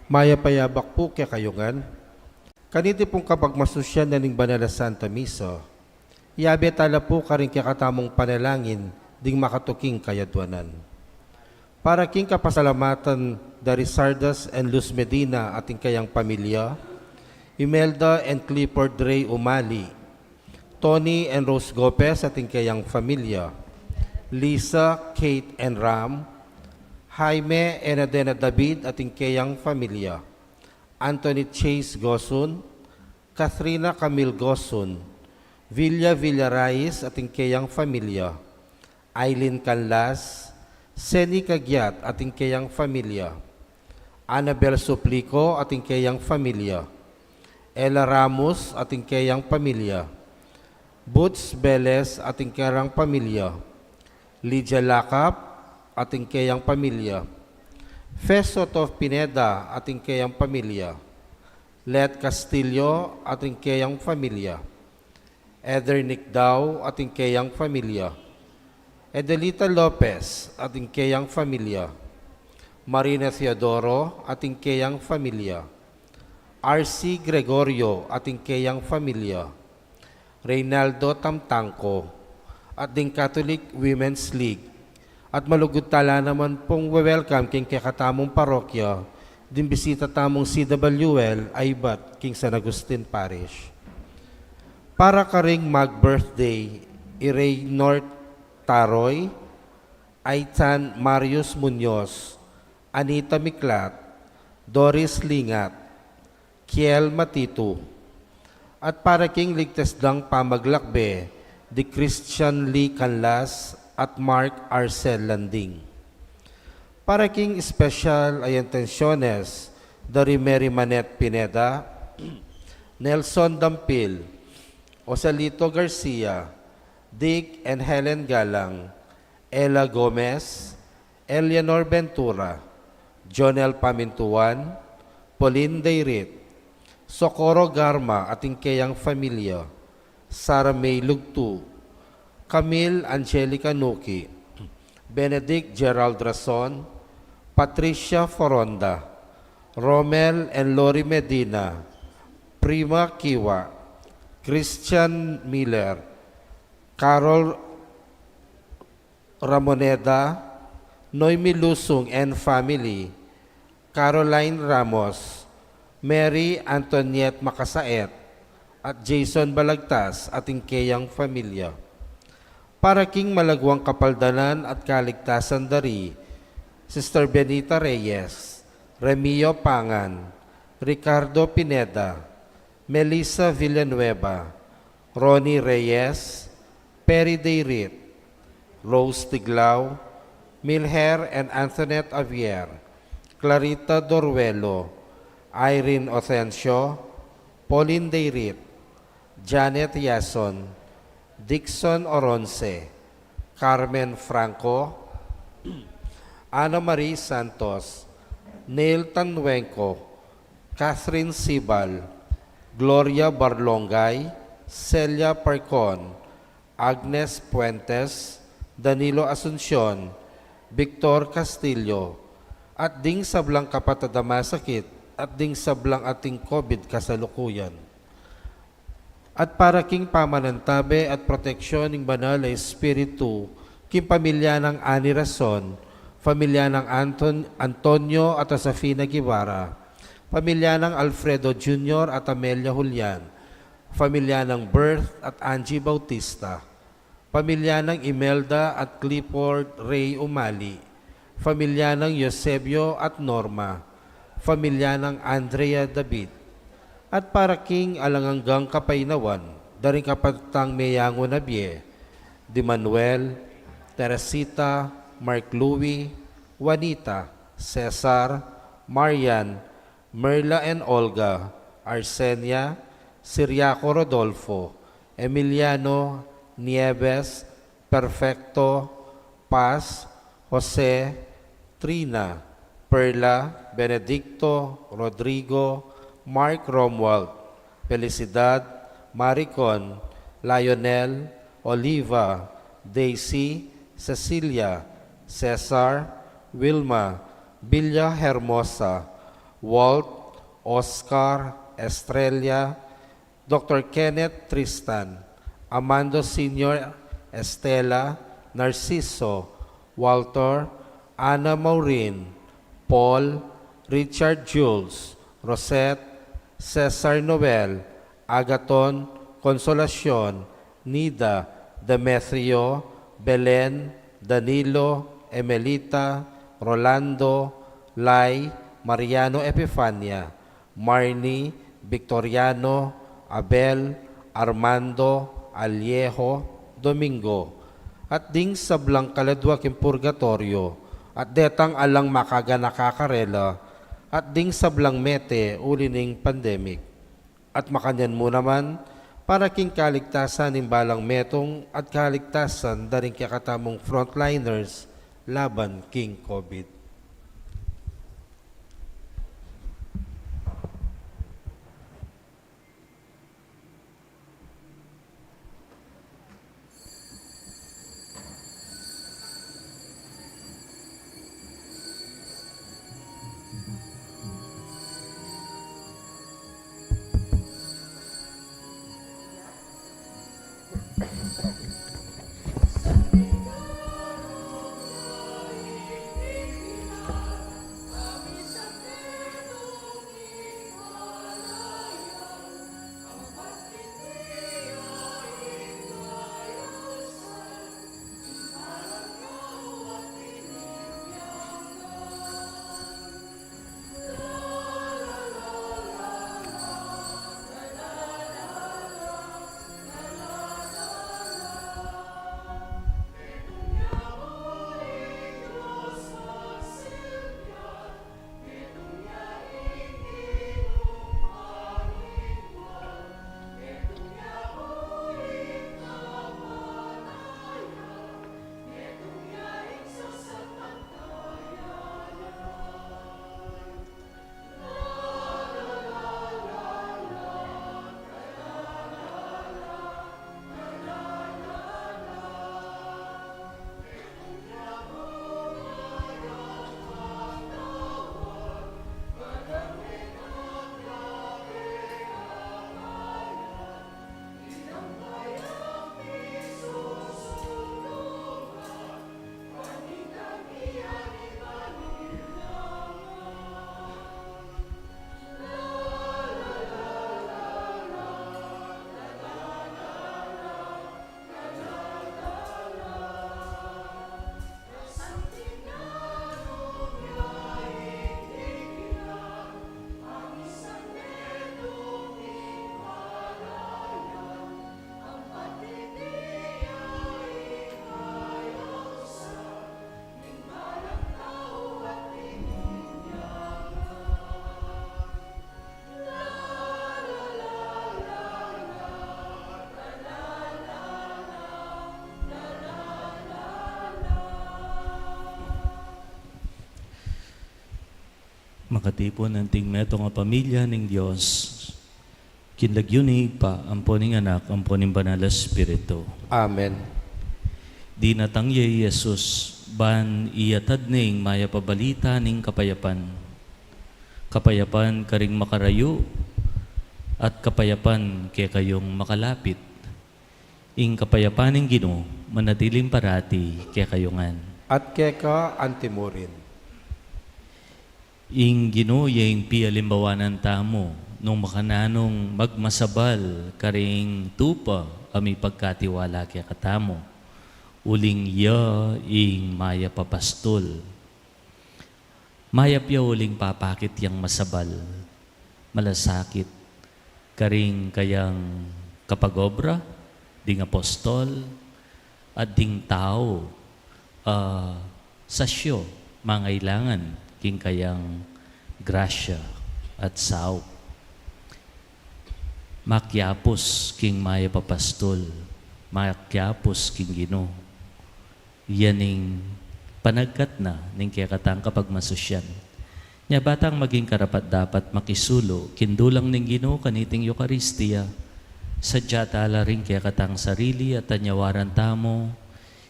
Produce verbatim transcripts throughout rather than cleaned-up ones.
Mayap a yabak pu kekayu ngan. Kaniti pung kapagmasusyan na ning banal a Santa Misa, yabe tala pu karing kekatamung panalangin ding makatuking kayadwanan. Para king kapasalamatan da Rizardas and Luz Medina at ing kayang pamilya, Imelda and Clifford Ray Umali, Tony and Rose Gopez at ing kayang pamilya, Lisa, Kate and Ram, Jaime and Adena David at ing kayang pamilya, Anthony Chase Gosun, Kathrina Camille Gosun, Villa Villarais at ing kayang pamilya, Aileen Canlas, Seni Cagiat at ing kayang pamilya, Annabel Suplico at ing kayang pamilya, Ella Ramos at ing kayang pamilya, Boots Beles at ing kayang pamilya, Lydia Lacap at ing kayang pamilya, Feso Tov Pineda at ing kayang pamilya, Let Castillo at ing kayang pamilya, Eder Nicdao at ing kayang pamilya, Edelita Lopez at ing kayang pamilya, Marina Teodoro at ing kayang pamilya, R C Gregorio at ing kayang pamilya, Reynaldo Tamtangco, at ding Catholic Women's League, at malugud tala naman pung we-welcome king kekatamung parokya, ding bisita tamung C W L a ibat king San Agustin Parish. Para karing mag-birthday, i Rey North Taroy, Aitan Marius Muñoz, Anita Miklat, Doris Lingat, Kiel Matitu, at para king ligtas dang pamaglakbe di Christian Lee Canlas at Mark Arcel Landing. Para king espesyal a intensyones da ri Mary Manette Pineda, Nelson Dampil, Osalito Garcia, Dick and Helen Galang, Ella Gomez, Eleanor Ventura, Jonel Pamintuan, Pauline Dayrit, Socorro Garma at ing kayang pamilya, Sara May Lugtu, Camille Angelica Nuki, Benedict Gerald Rason, Patricia Foronda, Romel and Lori Medina, Prima Kiwa, Christian Miller, Carol Ramoneda, Noemi Lusung and family, Caroline Ramos, Mary Antoinette Macasaet, at Jason Balagtas at ing kayang pamilya. Para king malagwang kapaldanan at kaligtasan da ri Sister Benita Reyes, Remio Pangan, Ricardo Pineda, Melissa Villanueva, Ronnie Reyes, Perry Dayrit, Rose Tiglao, Milher and Antoinette Javier, Clarita Doruelo, Irene Ocencio, Pauline Dayrit, Janet Yason, Dixon Oronce, Carmen Franco, Ana Marie Santos, Neil Tanwenco, Catherine Sibal, Gloria Barlongay, Celia Parcon, Agnes Puentes, Danilo Asuncion, Victor Castillo, at ding sablang kapatad a masakit at ding sablang ating COVID kasalukuyan. At para king pamanantabe at proteksyon ning Banal a Espiritu, king pamilya nang Ani Rason, pamilya nang Anton-, Antonio at Josefina Guevara, pamilya nang Alfredo Junior at Amelia Julian, pamilya nang Bert at Angie Bautista, pamilya nang Imelda at Clifford Ray Umali, pamilya nang Eusebio at Norma, pamilya nang Andrea David, at para king alang anggang kapaynawan, da ring kapatad tang meyangu na bie, di Manuel, Teresita, Mark Louie, Juanita, Cesar, Marian, Merla and Olga, Arsenia, Siriaco Rodolfo, Emiliano, Nieves, Perfecto, Paz, Jose, Trina, Perla, Benedicto, Rodrigo, Mark Romuald, Felicidad, Maricon, Lionel, Oliva, Daisy, Cecilia, Cesar, Wilma, Villa Hermosa, Walt, Oscar, Estrella, Doktor Kenneth, Tristan, Amando Senior, Estela, Narciso, Walter, Ana Maureen, Paul, Richard Jules, Rosette, Cesar Noel, Agaton, Consolacion, Nida, Demetrio, Belen, Danilo, Emelita, Rolando, Lai, Mariano, Epifania, Marnie, Victoriano, Abel, Armando, Aliejo, Domingo, at ding sablang kaladua king purgatoryo, at detang alang makaganaka karela, at ding sablang mete uli ning pandemic. At makanyan mu naman, para king kaligtasan ning balang metung at kaligtasan da ring kekatamung frontliners laban king COVID. Makatipun anting metung a pamilya ning Dios. King lagyu ning Ibpa, ampo ning Anak, ampo ning Banal a Espiritu. Amen. Dinatang ya i Jesus, ban iyatad ne ing mayap a balita ning kapayapan. Kapayapan karing makarayu, at kapayapan kekayung makalapit. Ing kapayapan ning Ginu, manatiling parati kekayu ngan. At keka antimurin. Ing Ginu ya ing pialimbawanan tamu, nung makananung magmasabal karing tupa a mipagkatiwala kekatamu. Uling ya ing mayap a pastul. Mayap ya uling papakit yang masabal, malasakit, karing kayang kapag-obra, ding apostol, at ding tau, a sasyo, mangailangan, king kayang grasya at saup. Makiapus king mayap a pastul, makiapus king Ginu. Yan ing panagkat na ning kekatang kapagmasusyan. Nya ba tang maging karapat-dapat makisulu king dulang ning Ginu kaniting Eukaristia, sadya ta la ring kekatang sarili at anyawaran tamu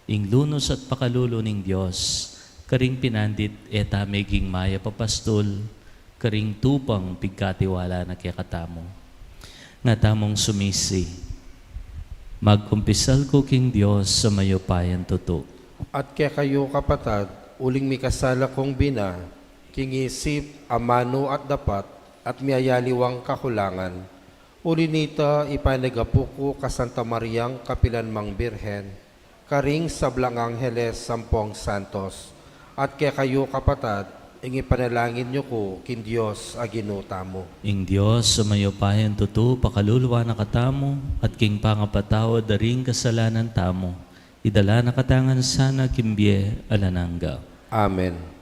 ing lunus at pakalulu ning Dios, karing pinandit e ta meging mayap a pastul, karing tupang pigkatiwala na kekatamu. Nga tamung sumisi, magkumpisal ku king Dios a mayupayang tutu. At kekayu, kapatad, uling mikasala kung bina, king isip, amanu at dapat, at miyayaliwang kakulangan. Uli nita, ipanagapu ku ka Santa Mariang kapilan mang Birhen, karing sablang angheles ampong santos, at kekayu, kapatad, ing ipanalangin yu ku king Dios a Ginu tamu. Ing Dios a mayupayang tutu pakalulu na katamu, at king pangapatawad da ring kasalanan tamu, idala na katamu ngan sana king bie alang angga. Amen.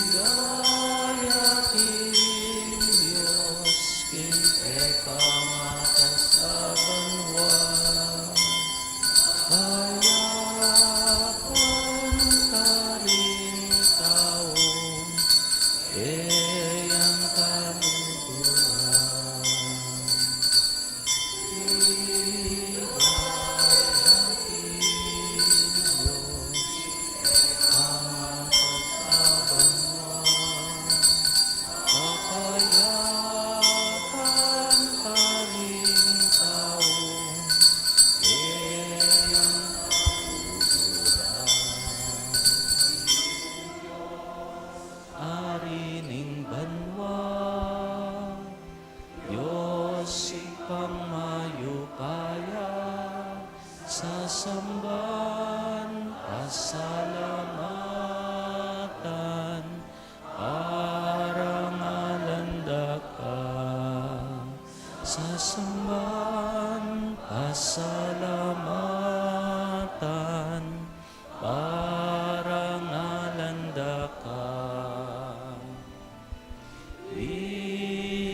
Ligaya king Dios, king pekamatas a banua, kayapan karing tau, keyang kaluguran. Ari ning banua, Dios Ibpang mayupaya, sasamban, pasalamatan, parangalan da ka. Sasamban, pasalamatan, parangalan da ka.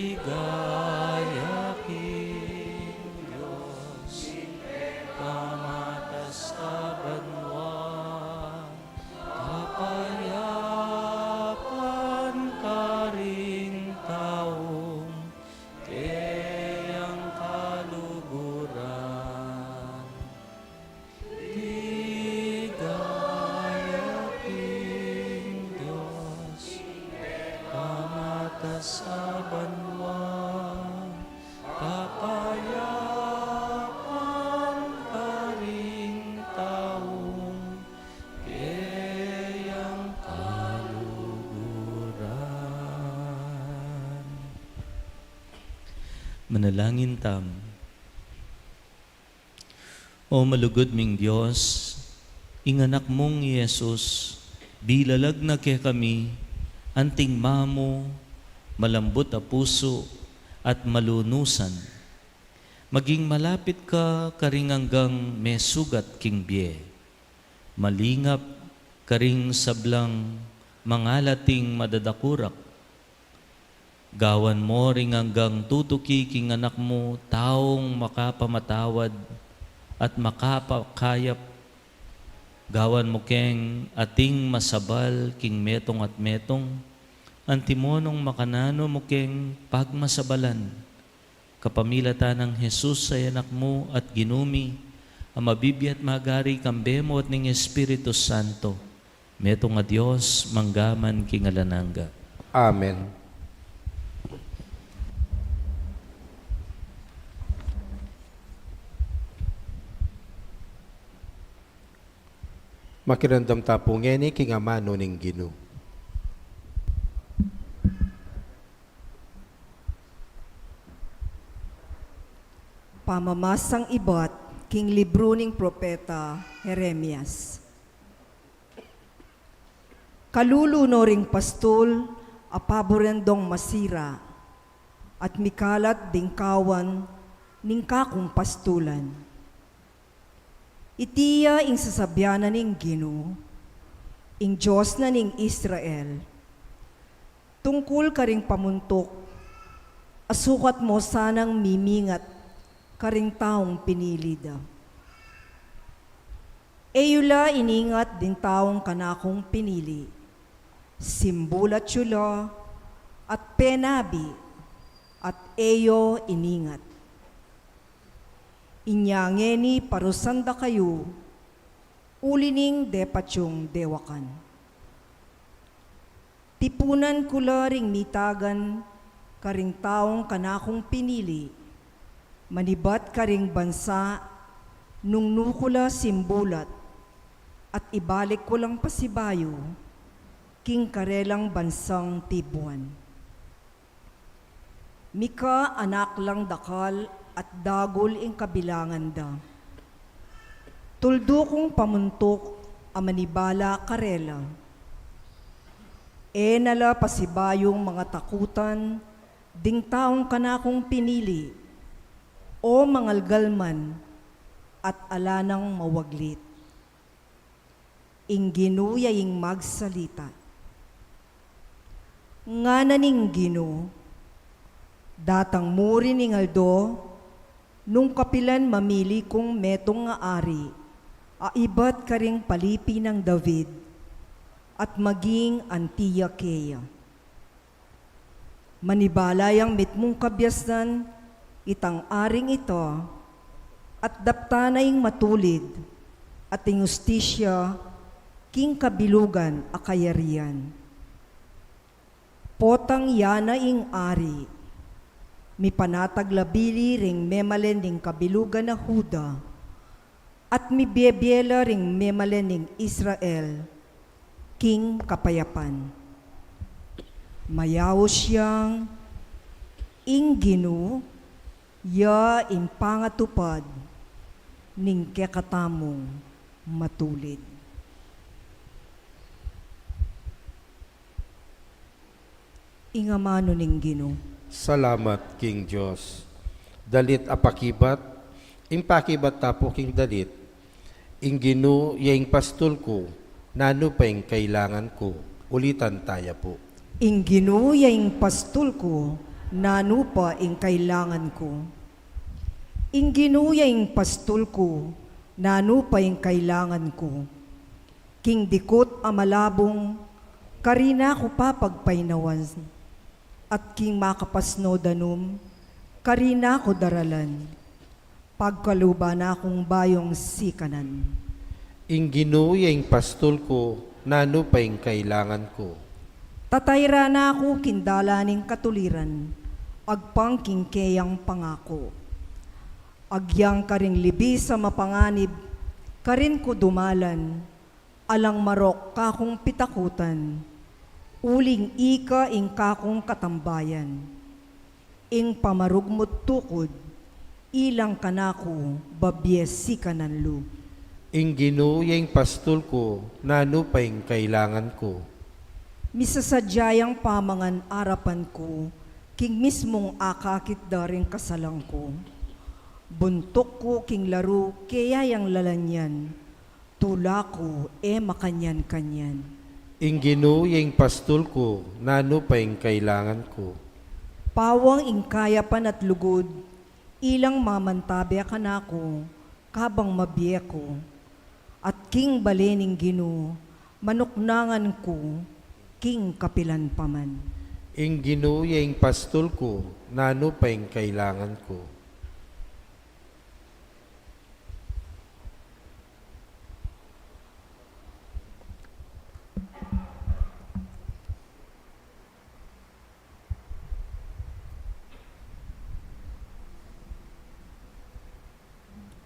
Ligaya king Dios, pamatas a banua, kapayapan karing tau, keyang kaluguran. Ligaya king Dios, pamatas a banua, kapayapan karing tau, keyang kaluguran. Manalangin tamu. O malugud ming Dios, ing Anak mung i Jesus, bilalag na kekami anting mamu, malambut a pusu at malunusan. Maging malapit ka karing anggang mesugat king bie. Malingap karing sablang mangalating madadakurak. Gawan mo ring anggang tutuki king Anak mu, taung makapamatawad at makapakayap. Gawan mu keng ating masabal king metung at metung, antimo nung makananu mu keng pagmasabalan. Kapamilatan nang Jesus a Anak mu at Ginu mi, a mabibie at magari, kambe mu at ning Espiritu Santo, metung a Dios, mangga man king alang angga. Amen. Makiramdam ta pu ngeni king amanu ning Ginu. Pamamasang ibat king libru ning propeta Jeremias. Kalulu no ring pastul a paburen dong masira at mikalat ding kawan ning kakung pastulan. Iti ya ing sasabian na ning Ginu, ing Dios na ning Israel, tungkul karing pamuntuk a sukat mo sanang mimingat karing taung pinili da. E yu la iningat ding taung kanakung pinili, simbulat yu la at penabi, at e yu iningat. Inya ngeni parusan da kayu, uli ning depat yung dewakan. Tipunan ku la ring mitagan karing taung kanakung pinili, manibat karing bansa nung nu ku la simbulat, at ibalik ku lang pasibayu king karelang bansang tibuan. Mika anak lang dakal at dagul ing kabilangan da. Tuldu kung pamuntuk a manibala karela. E na la pasibayung mangatakutan ding taung kanakung pinili, o mangalgal man at ala nang mawaglit. Ing Ginu ya ing magsalita. Ngana ning Ginu, datang mu rin ing aldo nung kapilan mamili kung metung a ari a ibat karing palipi nang David at maging anti ya keya. Manibala yang mitmung kabiasnan itang aring ita, at daptan na ing matulid at ing ustisya king kabilugan a kayarian. Potang ya na ing ari, mipanatag la bili ring memalen ning kabilugan a Juda, at mibie-bie la ring memalen ning Israel king kapayapan. Mayaus yang ing Ginu ya ing pangatupad ning kekatamung matulid. Ing amanu ning Ginu. Salamat king Dios. Dalit a pakibat. Ing pakibat ta pu king dalit. Ing Ginu ya ing pastul ku, nanu pa ing kailangan ku? Ulitan taya pu. Ing Ginu ya ing pastul ku, nanu pa ing kailangan ku? Ing Ginu ya ing pastul ku, nanu pa ing kailangan ku? King dikut a malabung, karina ku papagpainawan, at king makapasno danum, karina ku daralan. Pagkaluban na kung bayung sikanan. Ing Ginu ya ing pastul ku, nanu pa ing kailangan ku? Tatairan na ku king dalan ning katuliran, agpang king keyang pangaku. Agyang karing libis a mapanganib, karin ku dumalan, alang marok kakung pitakutan, uling ika ing kakung katambayan. Ing pamarugmut tukud, ilang kanaku, babie sikanan lub. Ing Ginu ya ing pastul ku, nanu pa ing kailangan ku? Misasadya yang pamangan arapan ku, king mismung akakit da ring kasalang ku. Buntuk ku king laru, keya yang lalanyan, tula ku, e makanyan-kanyan. Ing Ginu ya ing pastul ku, nanu pa ing kailangan ku? Pawang ing kayapan at lugud, ilang mamantabe kanaku, kabang mabie ku. At king bale ning Ginu, manuknangan ku, king kapilan pa man. Ing Ginu ya ing pastul ku, nanu pa ing kailangan ku?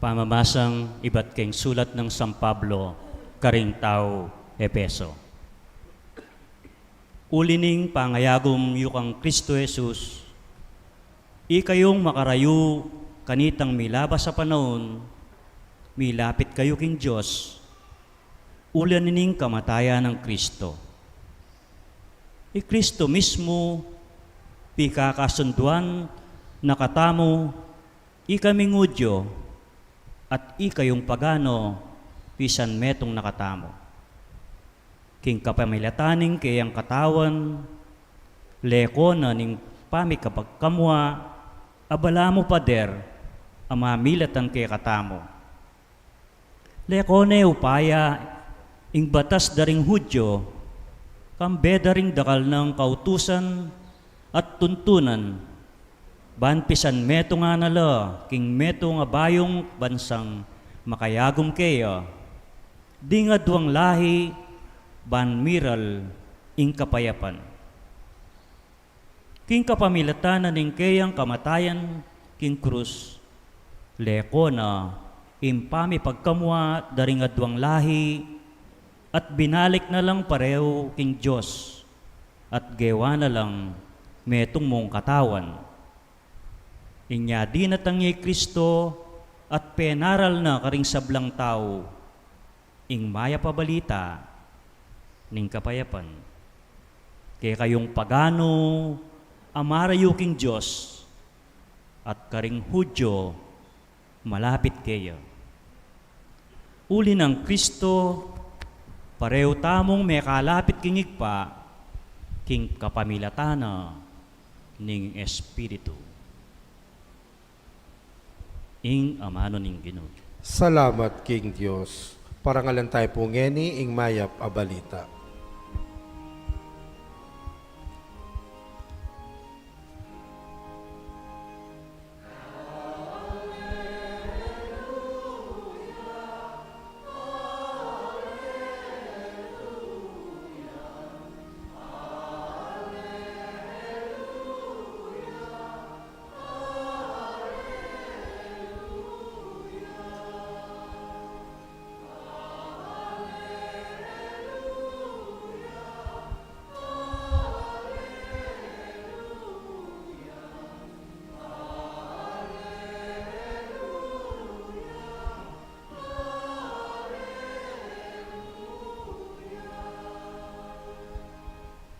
Pamamasang ibat king sulat nang San Pablo karing tau Efeso. Uli ning pangayagum yu kang Kristo Jesus, ikayung makarayu kanitang milabas a panaun, milapit kayu king Dios, uling ining kamatayan nang Kristo. I Kristo mismu, pikakasunduan na katamu, ikaming Judio, at ikayung pagano, pisan metung na katamu. King kapamilatan ning keyang katawan, leko na ning pamikapagkamua, abala mu pader, a mamilatan kekatamu. Leko ne upaya ing batas da ring Judio, kambe da ring dakal nang kautusan at tuntunan, ban pisan metung a nala king metung a bayung bansang makayagum keya, ding aduang lahi ban miral ing kapayapan. King kapamilatan na ning keyang kamatayan king krus, leko na ing pamipagkamua da ring aduang lahi, at binalik na lang parehu king Dios, at gewa na lang metung mung katawan. Inya dinatang ya i Kristo, at penaral na karing sablang tau ing mayap a balita ning kapayapan. Kekayung pagano a marayu king Dios, at karing Judio malapit keya. Uli nang Kristo, parehu tamung mekalapit king Ibpa, king kapamilatan na ning Espiritu. Ing amanu ning Ginu. Salamat king Dios. Parangalan tayu pu ngeni ing mayap a balita.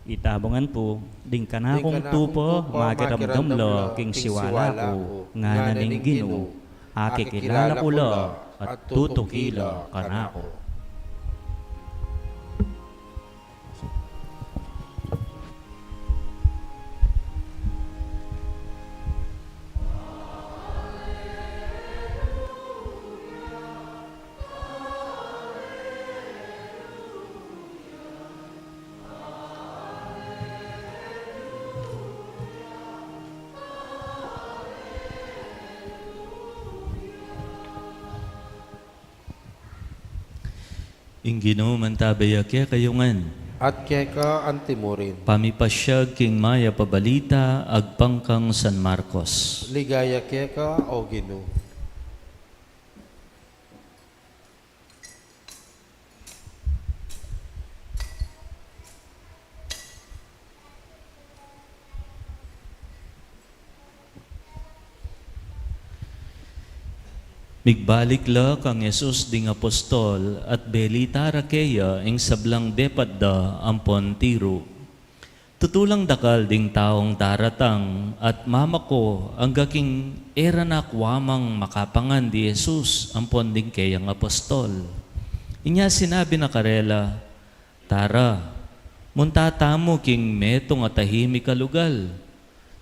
Itabangan pu, ding kanakung tupa, makiramdam la king siwala ku, ngana ning Ginu, akikilala ku la, at tutuki la kanaku. Ing Ginu mantabe ya kekayu ngan. At keka anti mu rin. Pamipasyag king mayap a balita agpang kang San Marcos. Ligaya keka, O Ginu. Migbalik la kang Jesus ding apostol at belita ra keya ing sablang depat da ampon tiru. Tutu lang dakal ding taung daratang at mamako angga king e ra na kuamang makapangan di Jesus ampon ding keyang apostol. Inya sinabi na karela, "Tara, munta tamu king metung a tahimik a lugal.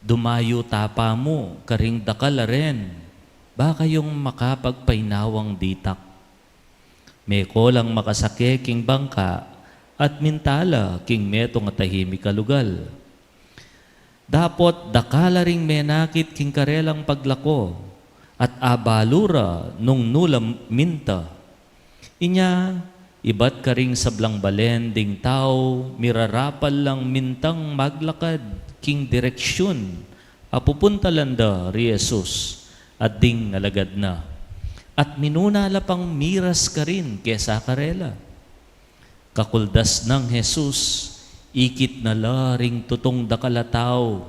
Dumayu ta pamu karing dakal a ren, ba kayung makapagpainawang ditak." Meko lang makasake king bangka at minta la king metung a tahimik a lugal. Dapot dakal la ring menakit king karelang paglako, at abalu ra nung nu la minta. Inya, ibat karing sablang balen ding tau, mirarapal lang mintang maglakad king direksyun a pupuntalan da ri Jesus at ding alagad na. at minuna la pang miras karin kesa karela. Kakuldas nang Jesus, ikit na la ring tutung dakal a tau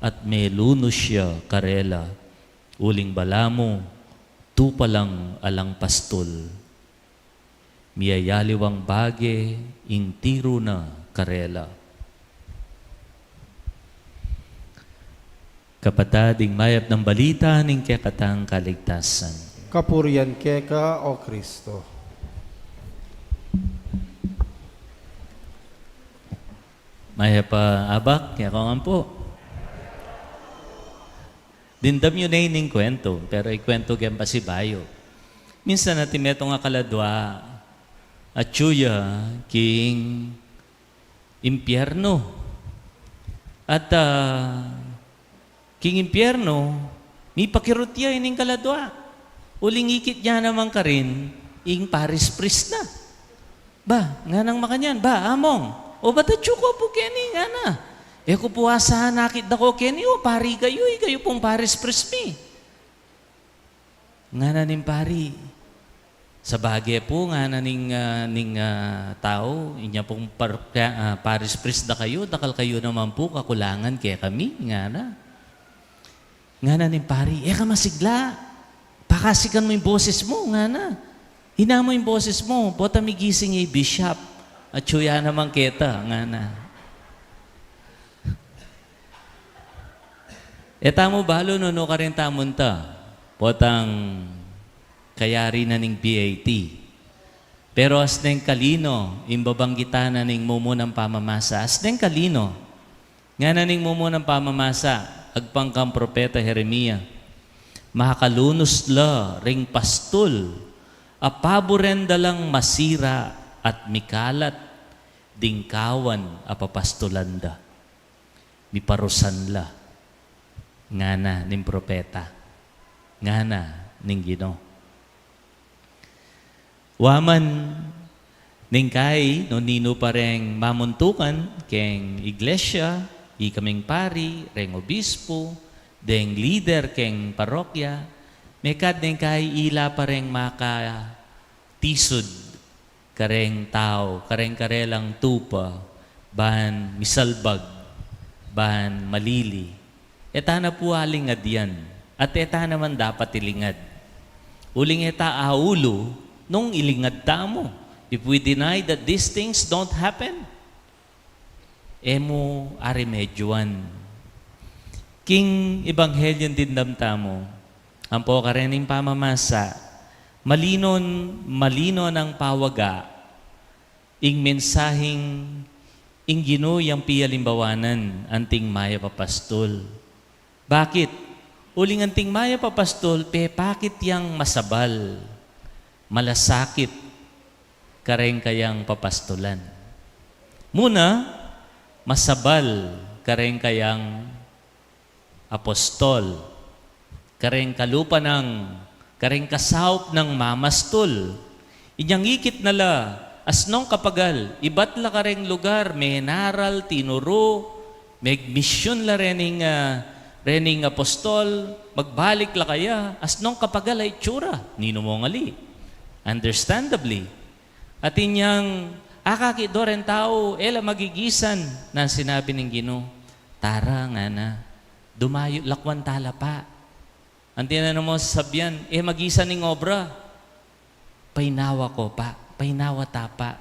at melunus ya karela. Uling balamu, tupa lang alang pastul. Miyayaliwang bage ing tiru na karela. Kapatad, ing mayap nang balita ning kekatang kaligtasan. Kapurian keka, O Kristo. Mayap a abak, keka ngan pu. Dimdam yu ne ining kwentu, pero ikwentu keng pasibayu. Minsan atin metung a kaladua, atyu ya king impyernu. At, ah, king impyernu, mipakirut ya ining kaladua. Uling ikit ya naman karin, ing parish priest na. Ba, nganang makanyan, ba, among, o ba't atyu ku pu keni, ngana. E ku pu asahan akit da ko keni, o pari kayu, ikayu pung parish priest mi. Ngana ning pari, sabage pu, ngana ning, ah, ning, ah, tau, inya pung par-, ah, parish priest da kayu, dakal kayu naman pu kakulangan kekami, ngana. Ngana ning pari, e ka masigla, pakasikan mu ing boses mu, ngana. Ina mu ing boses mu, potang migising ya i bishop, atyu ya naman keta, ngana. E tamu balu nung nukarin tamu nta, potang kayari na ning B A T. Pero asneng kalino ing babanggitan na ning mumunang pamamasa, asneng kalino. Ngana ning mumunang pamamasa, agpang kang propeta Jeremia, makalunus la ring pastul a paburen da lang masira at mikalat ding kawan a papastulan da. Miparusan la, ngana ning propeta, ngana ning Ginu. Wa man, neng kai, noninu pa reng mamuntukan keng iglesia, ikaming pari, reng obispu, deng lider keng parokya, mekad neng kai ila pa reng makatisud kareng tau, kareng karelang tupa, ban misalbag, ban malili. E ta na pu alingad yan, at e ta naman dapat ilingad. Uling e ta aulu nung ilingad tamu. If we deny that these things don't happen, e mu arimedyoan. King Ebanghelyo dimdam tamu, ampo karening pamamasa, malino, malino nang pawaga ing mensaheng ing Ginu yang pialimbawanan anting mayap a pastul. Bakit? Uling anting mayap a pastul, pepakit yang masabal, malasakit, kareng kayang papastulan. Muna, masabal kareng kayang apostol, kareng kalupa nang, kareng kasaup nang mamastul. Inyang ikit na la, asnong kapagal, ibat la kareng lugar, menaral, tinuru, megmisyun la rening, ah, rening apostol, magbalik la kaya, asnong kapagal a itsura, ninu mong ali. Understandably. At inyang akakit do reng tau, e la magigisan, nang sinabi ning Ginu, tara, ngana, dumayu, lakwan tala pa. Anti na nung sasabian, e magisan ing obra. Painawa ko pa, painawa ta pa.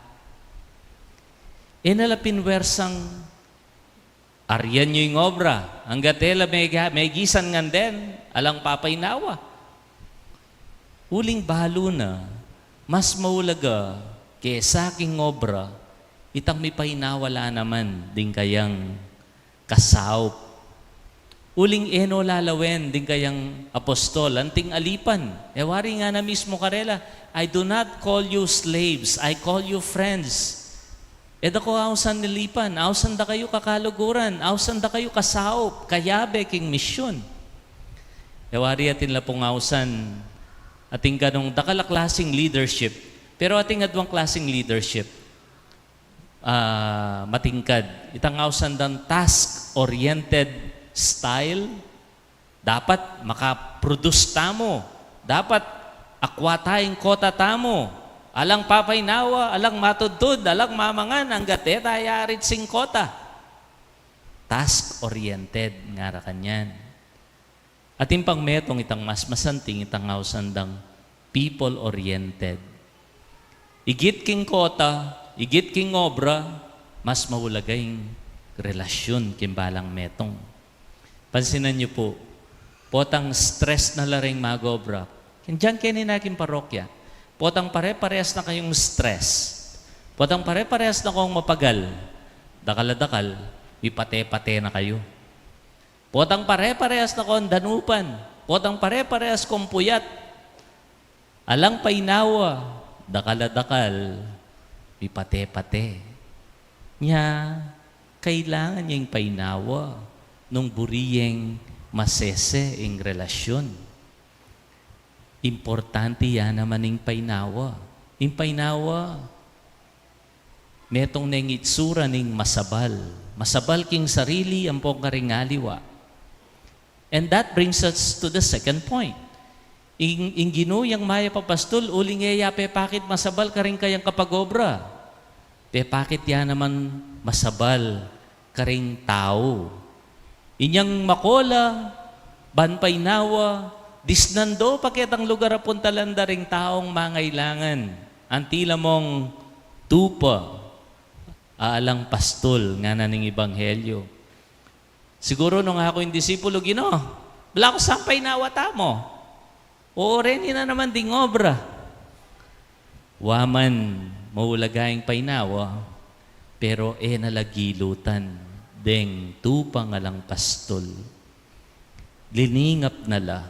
E na la pinwersang arian yu ing obra, anggat e la mega-, megisan ngan den, alang papainawa. Uling balu na, mas maulaga kesa king obra, itang mipainawa la naman ding kayang kasaup. Uling e no lalawen ding kayang apostol, anting alipan. E wari ngana mismu karela, "I do not call you slaves, I call you friends." E da ko ausan alipan, ausan da kayu kakaluguran, ausan da kayu kasaup, kayabe king misyun. E wari atin la pung ausan, atin kanung dakal a klasing leadership, pero atin aduang klasing leadership, ah, matingkad. Itang ausan dang task-oriented style, dapat makaproduce tamu. Dapat Akwa ta ing kota tamu. Alang papainawa, alang matudtud, alang mamangan, anggat e ta yarit sing kota. Task-oriented, ngara kanyan. Atin pang metung itang mas masanting, itang ausan dang people-oriented. Igit king kota, igit king obra, mas maulaga ing relasyun king balang metung. Pansinan yu pu, potang stress na la ring mag-obra. Dinan ke ning aking parokya. Potang pare-parehas na kayung stress. Potang pare-parehas na kayung mapagal. Dakal a dakal, mipate-pate na kayu. Potang pare-parehas na kayung danupan. Potang pare-parehas kayung puyat. Alang painawa, dakal a dakal, mipate-pate. Nya, kailangan yeng painawa nung buri yeng masese ing relasyun. Importante ya naman ing painawa. Ing painawa, metung neng itsura ning masabal. Masabal king sarili ampong karing aliwa. And that brings us to the second point. Ing, ing Ginu yang mayap a pastul, uling e ya pepakit masabal karing kayang kapag-obra. Pepakit ya naman masabal karing tau. Inyang makola, ban painawa, disnan do pa ketang lugar a puntalan da ring taung mangailangan. Antimo mong tupa, alang pastul, ngana ning ebanghelyo. Siguru nung aku ing disipulu, Ginu, bala ku sang painawa tamu. O, reni na naman ding obra. Wa man maulaga ing painawa, pero e na la gilutan deng tupang alang pastul. Liningap na la,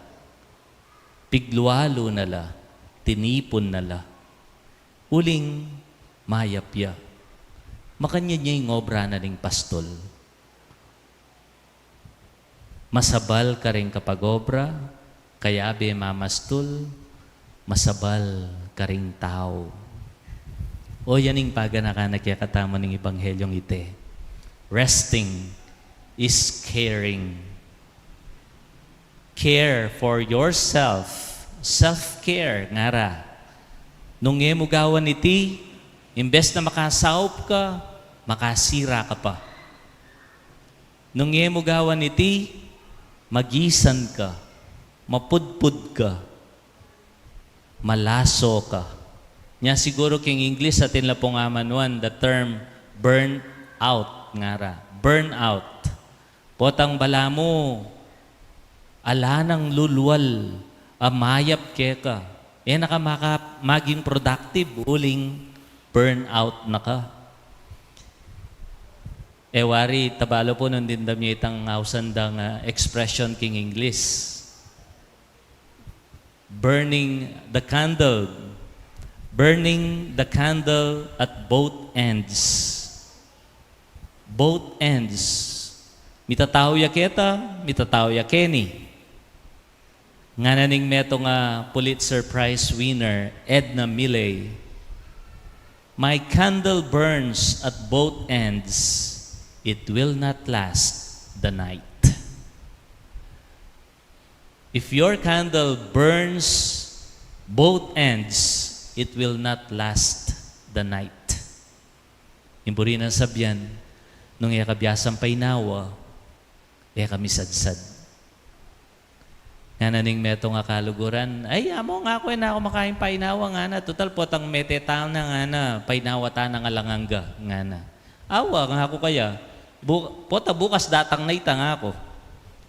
piglualu na la, tinipun na la. Uling mayap ya. Makanyan ya ing obra na ning pastul. Masabal karing kapag-obra, kayabe mamastul, masabal karing tau. O, yan ing paganakan na kekatamu ning ebanghelyung iti. Resting is caring. Care for yourself. Self-care, ngara. Nung e mu gawan iti, imbes na makasaup ka, makasira ka pa. Nung e mu gawan iti, magisan ka, mapudpud ka, malaso ka. Nya siguru king English atin la pung amanuan the term burn out, ngara. Burn out. Potang balamu, ala nang lulwal a mayap keka. E na ka maka-, maging productive, uling burn out na ka. E wari, tabalu pu nung dimdam ye itang ausan dang, ah, expression king English. Burning the candle. Burning the candle at both ends. Both ends. Mitatau ya keta, mitatau ya keni. Ngana ning metung a Pulitzer Prize winner, Edna Millay, "My candle burns at both ends. It will not last the night." If your candle burns both ends, it will not last the night. Ing buri nang sabian, nung e ka biasang painawa, e ka misadsad. Ngana ning metung a kaluguran, "Ay, amu, ngaku, e na ku makaing painawa," ngana, "tutal potang mete tana," ngana, "painawa tana ngan alang angga," ngana. "Awa," ngaku kaya, "bu-, pota bukas datang na ita," ngaku,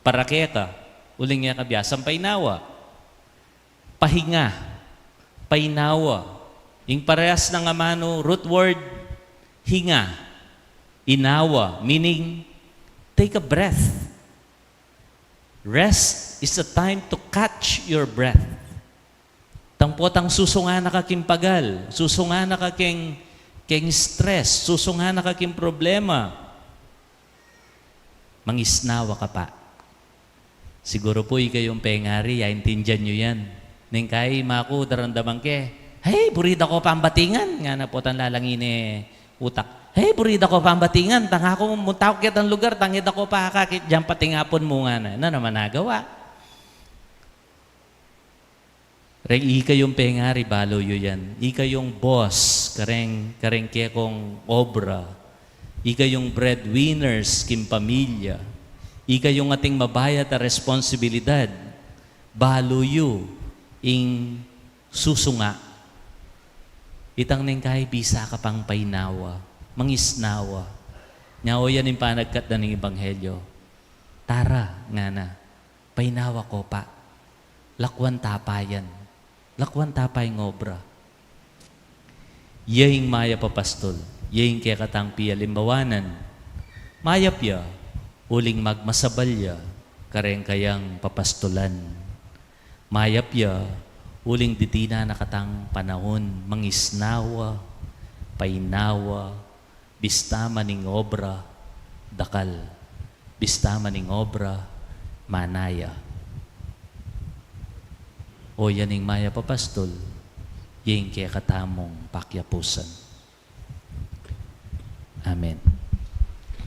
"para keka, uling e ka biasang painawa." Pahinga, painawa. Ing parehas nang amanu root word, hinga, inawa, meaning, take a breath. Rest is a time to catch your breath. Tang potang susungan na ka king pagal, susungan na ka king, king stress, susungan na ka king problema, mangisnawa ka pa. Siguru pu ikayung pengari, yaintindian yu yan. Neng kai maku, daramdaman ke, "Hey, buri da ko pang batingan," ngana, potang lalangi ne utak. "Hey, buri da ko pang batingan, tang aku munta ku ketang lugar, tang e da ko pa akakit, dinan patingapun mu," ngana. Na naman agawa. Reng ika yung pengari, balu yu yan. Ika yung boss, kareng, kareng kekong obra. Ika yung breadwinners king pamilya. Ika yung ating mabayat a responsibilidad. Balu yu ing susunga. Itang neng kai bisa ka pang painawa, mangisnawa. Nya o yan ing panagkat na ning ebanghelyo. Tara, ngana, painawa ko pa. Lakwan ta pa yan. Lakwan ta pa ing obra. Ya ing mayap a pastul, ya ing kekatang pialimbawanan. Mayap ya, uling magmasabal ya kareng kayang papastulan. Mayap ya, uling ditinan na katang panaun, mangisnawa, painawa, bista man ing obra, dakal, bista man ing obra, manaya. O yan ing mayap a pastul, ya ing kekatamung pakiapusan. Amen.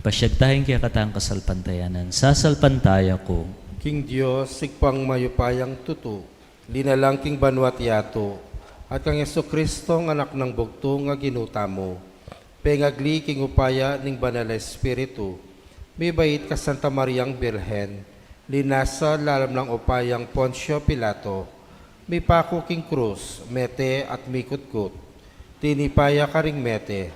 Pasiag taya king kekatang kasalpantayanan. Sasalpantaya ku king Dios, Ibpang mayupayang tutu, linalang king banua't yatu, at kang Jesucristo, Anak nang bugtung a Ginu tamu, pengagli king upaya ning Banal a Espiritu, mibait ka Santa Mariang Birhen, linasa lalam nang upayang Poncio Pilato, mipaku king krus, mete at mikutkut. Tinipa ya karing mete,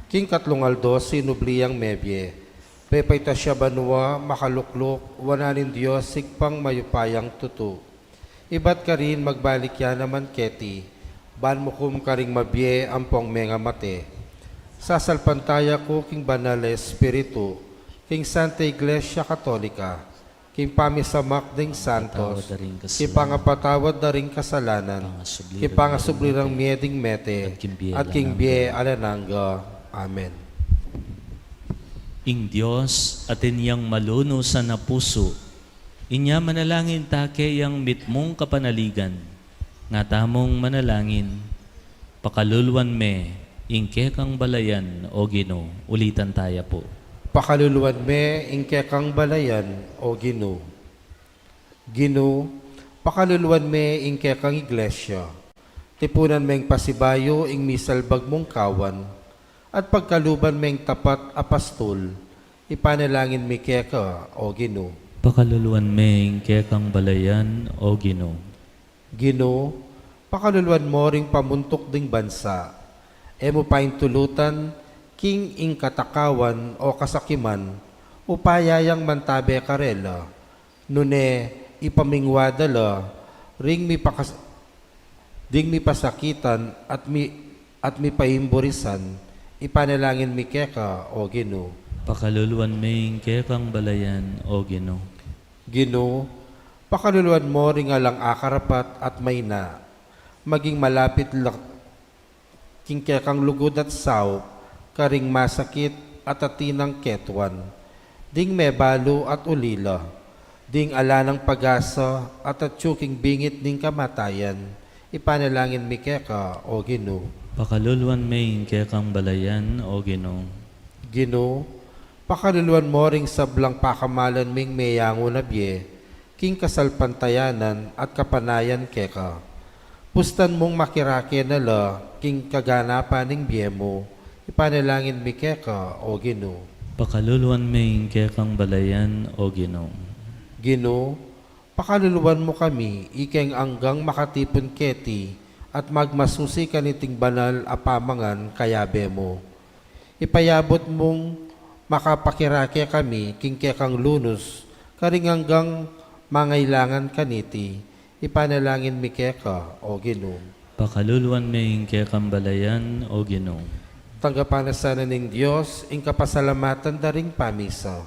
king katlung aldo sinubli yang mebie. Pepaitas ya banua, makalukluk wanan ning Dios Ibpang mayupayang tutu. Ibat karin magbalik ya naman keti, ban mukum karing mabie ampong mengamate. Sasalpantaya ku king Banal a Espiritu, king Santa Iglesia Katolika, king pamisamak ding santos, king pangapatawad da ring kasalanan, king pangasubli rang mie ding mete, at king bie alang angga. Amen. Ing Dios atin yang malunusan a pusu, inya manalangin ta keyang mitmung kapanaligan. Nga tamung manalangin, pakaluluan me ing kekang balayan, O Ginu. Ulitan taya pu. Pakaluluan me ing kekang balayan, O Ginu. Ginu, pakaluluan me ing kekang iglesia. Tipunan meng pasibayu ing misalbag mung kawan, at pagkaluban meng tapat a pastul, ipanalangin mi keka, O Ginu. Pakaluluan me ing kekang balayan, O Ginu. Ginu, pakaluluan mo ring pamuntuk ding bansa. E mu paintulutan king ing katakawan o kasakiman, upaya yang mantabe karela. Nune, ipamingwa da la ring mipakas-, ding mipasakitan at mi-, at mipaimburisan, ipanalangin mi keka, O Ginu. Pakaluluan me ing kekang balayan, O Ginu. Ginu, pakaluluan mo ring alang akarapat at maina, maging malapit la king kekang lugud at saup, karing masakit at atin nang ketuan, ding mebalu at ulila, ding ala nang pag-asa at atyu king bingit ning kamatayan, ipanalangin mi keka, O Ginu. Pakaluluan me ing kekang balayan, O Ginu. Ginu, pakaluluan mo ring sablang pakamalan ming meyangu na bie, king kasalpantayanan at kapanayan keka. Pustan mung makirake na la king kaganapan ning bie mu, ipanalangin mi keka, O Ginu. Pakaluluan me ing kekang balayan, O Ginu. Ginu, pakaluluan mu kami, ikeng anggang makatipun keti, at magmasusi kaniting banal a pamangan kayabe mu. Ipayabut mung makapakirake kami king kekang lunus, karing anggang mangailangan kaniti, ipanalangin mi keka, O Ginu. Pakaluluan me ing kekang balayan, O Ginu. Tanggapan na sana ning Dios ing kapasalamatan da ring pamisa,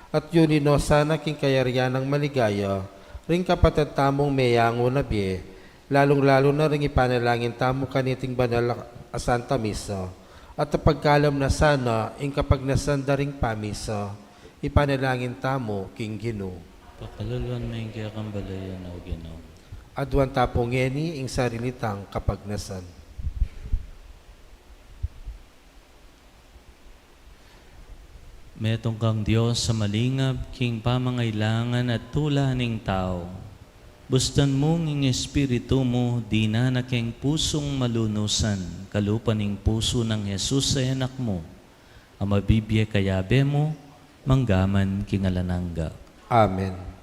at yuli no sana king kayarian nang maligaya ring kapatad tamung meyangu na bie, lalung-lalu na ring ipanalangin tamu kaniting banal a Santa Misa, at pagkalam na sana ing kapagnasan da ring pamisa, ipanalangin tamu king Ginu. Pakaluluan me ing kekang balayan, O Ginu. Aduan ta pu ngeni ing sarili tang kapagnasan. Metung kang Dios a malingap king pamangailangan at tula ning tau. Bustan mu ing Espiritu mu, dinan na keng pusung malunusan, kalupa ning pusu nang Jesus a Anak mu, a mabibie kayabe mu, mangga man king alang angga. Amen.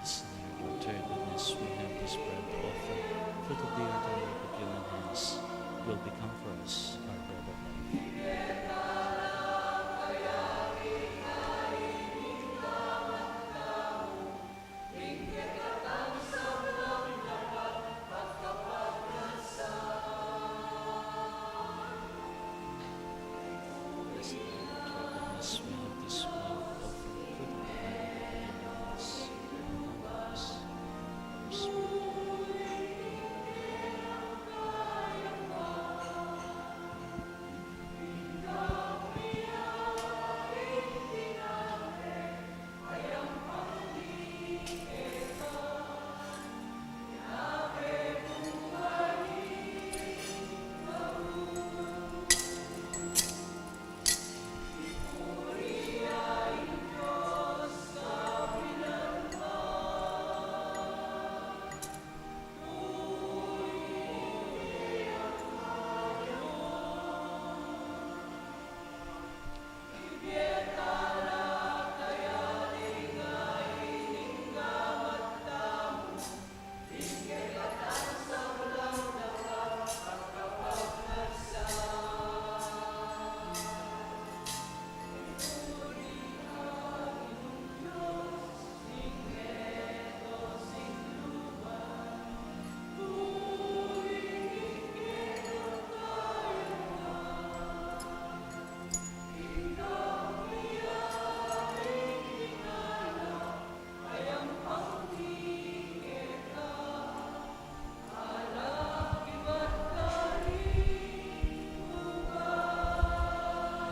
This night, Lord, to your goodness, we have this bread offered, fruit of the earth and work of human hands, will become for us our bread of life. Blessed be the Lord, we have this wine offered, fruit of the vine, and this will become for us our spirit.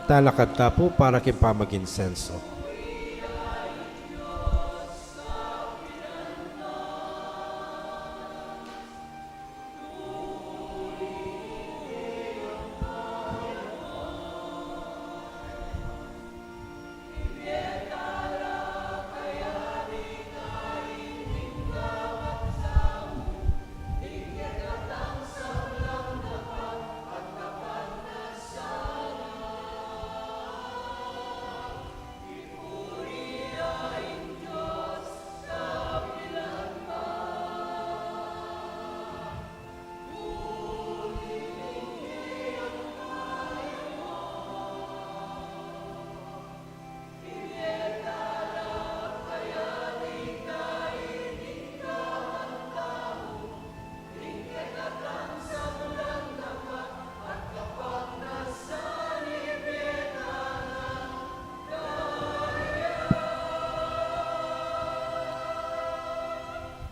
Talakad ta pu para king pamag-insenso.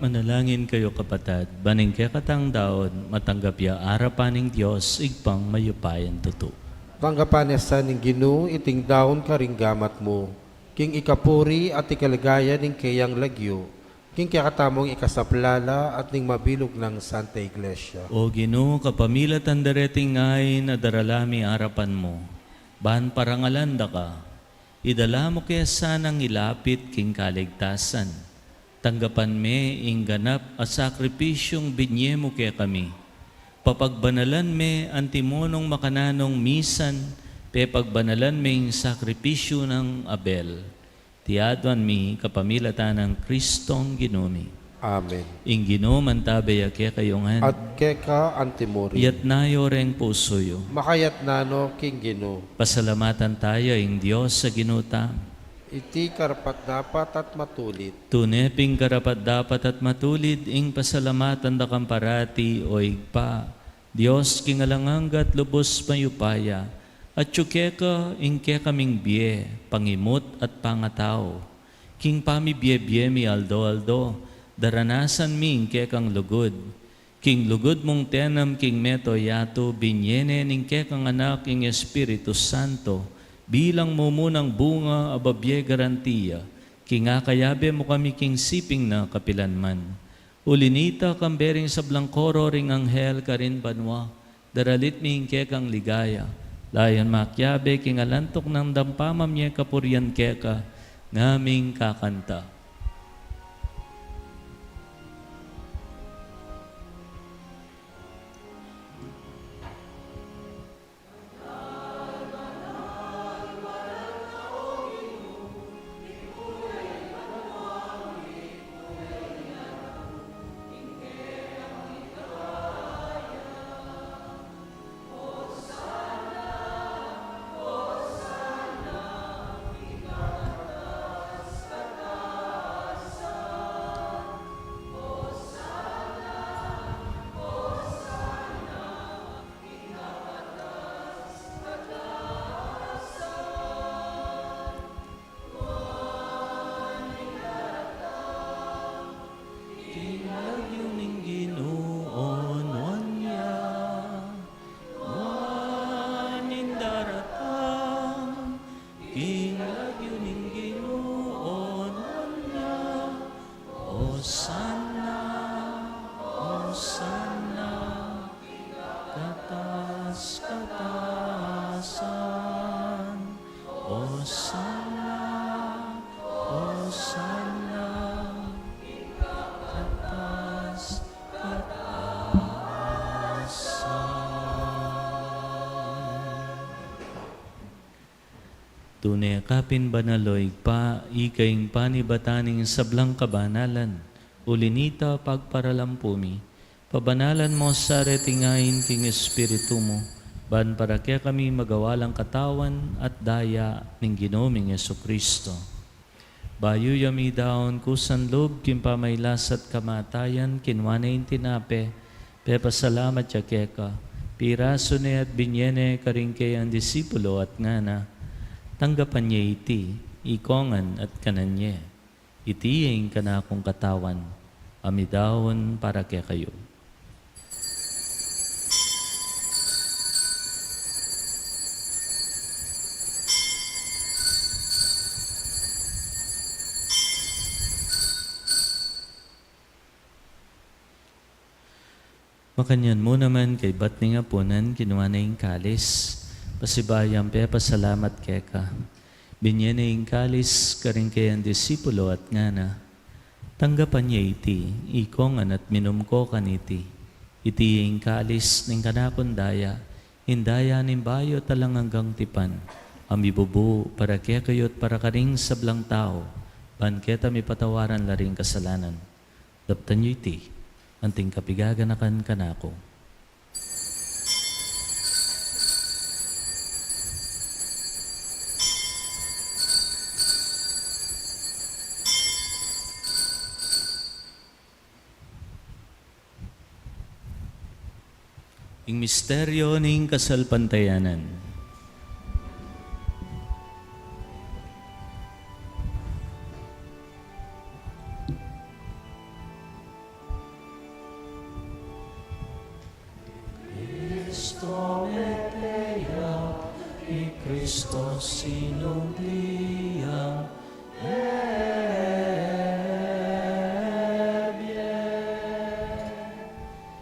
Manalangin kayu, kapatad, ban ing kekatang daun matanggap ya arapan ning Dios, Ibpang mayupayang tutu. Tanggapan na sa ning Ginu iting daun karing gamat mu, king ikapuri at ikaligaya ning keyang lagyu, king kekatamung ikasaplala at ning mabilug nang Santa Iglesia. O Ginu, kapamilatan da reting ain a darala mi arapan mu, ban parangalan da ka, idala mu ke sanang ilapit king kaligtasan. Tanggapan me ing ganap a sakripisyung binye mu kekami. Papagbanalan me antimunong makananung misan pepagbanalan me ing sakripisyu nang Abel. Iti aduan mi kapamilatan nang Kristong Ginu mi. Amen. Ing Ginu mantabe ya kekayu ngan. At keka antimurin. Iyatas yu reng pusu yu. Makayatas no king Ginu. Pasalamatan taya ing Dios a Ginu ta. Iti karapat-dapat at matulid. Tune pin karapat-dapat at matulid ing pasalamatan da kang parati, O Ibpa, Dios king alang angga at lubus mayupaya, atyu keka ing kekaming bie, pangimut at pangatau. King pamibie-bie mi aldo-aldo, daranasan mi ing kekang lugud. King lugud mung tenam king meto yatu, binye ne ning kekang Anak ing Espiritu Santo, bilang mumunang bunga a babie garantiya, king akayabe mu kami king siping na kapilanman. Uli nita, kambe ring sablang koro ring anghel karin banua, daralit mi ing kekang ligaya, layun makiabe king alantuk nang dampa mamie kapurian keka, ngaming kakanta. King lagyu ning Ginu onuan ya, nuan ing daratang. King lagyu ning Ginu onuan ya, Osana, Osana, katas-katasan. Osana, Osana, katas-katasan. Tune ka pin banal, O Ibpa, ika ing panibatan ning sablang kabanalan. Uli nita, pagparalampu mi, pabanalan mu sa reting ain king Espiritu mu, ban para kekami magawa lang katawan at daya ning Ginu ming Jesucristo. Bayu ya midaun kusan lub king pamailas at kamatayan, kinua ne ing tinape, pepasalamat ya keka, pirasu ne at binye ne karing keyang disipulo at ngana: Tanggapan ye iti, ikongan at kanan ye. Iti ing kanakung katawan, a midaun para kekayu. Makanyan mu naman, kaybat ning apunan, kinua ne ing kalis, pasibayu yang pepasalamat keka, binye ne ing kalis karing keyang disipulo at ngana: Tanggapan ye iti, ikongan at minum ko kaniti. Iti ing kalis ning kanakung daya, ing daya ning bayu at alang anggang tipan, a mibubu para kekayu at para karing sablang tau, ban keta mipatawaran la ring kasalanan. Daptan yu iti, anting kapigaganakan kanaku. Ing misteryo ning kasalpantayanan. Prometeya i Kristo sinumpliang mebie.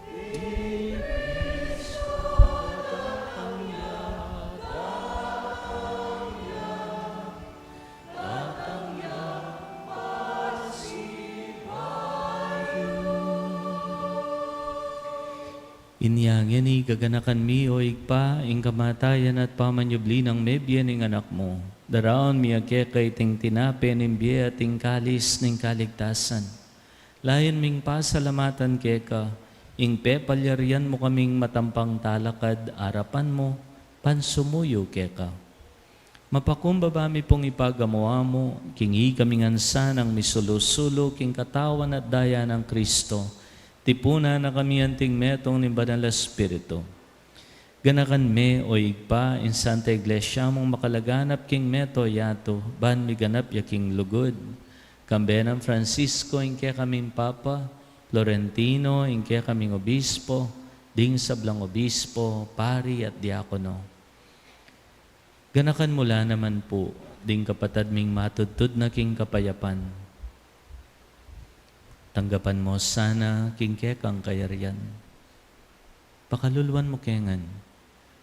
I Kristo datang ya, datang ya, datang ya pasibayu. Inya ngeni, gaganakan mi, o Ibpa, ing kamatayan at pamanyubli nang mebie ning Anak mu. Daraun mi keka iting tinape ning bie at ing kalis ning kaligtasan. Layun ming pasalamatan keka ing pepalyarian mu kaming matampang talakad arapan mu, ban sumuyu keka. Mapakumbaba mi pung ipagamu-amu king ikami ngan sanang misulu-sulu king katawan at daya nang Kristo, tipunan na kami anting metung ning Banal a Espiritu. Ganakan me, o Ibpa, ing Santa Iglesia mung makalaganap king mabilug a yatu, ban miganap ya king lugud. Kambe nang Francisco, ing kekaming Papa, Florentino, ing kekaming Obispo, ding sablang obispo, pari at diakono. Ganakan mu la naman pu ding kapatad ming matudtud na king kapayapan. Tanggapan mu la sana king kekang kayarian. Pakaluluan mu ke ngan.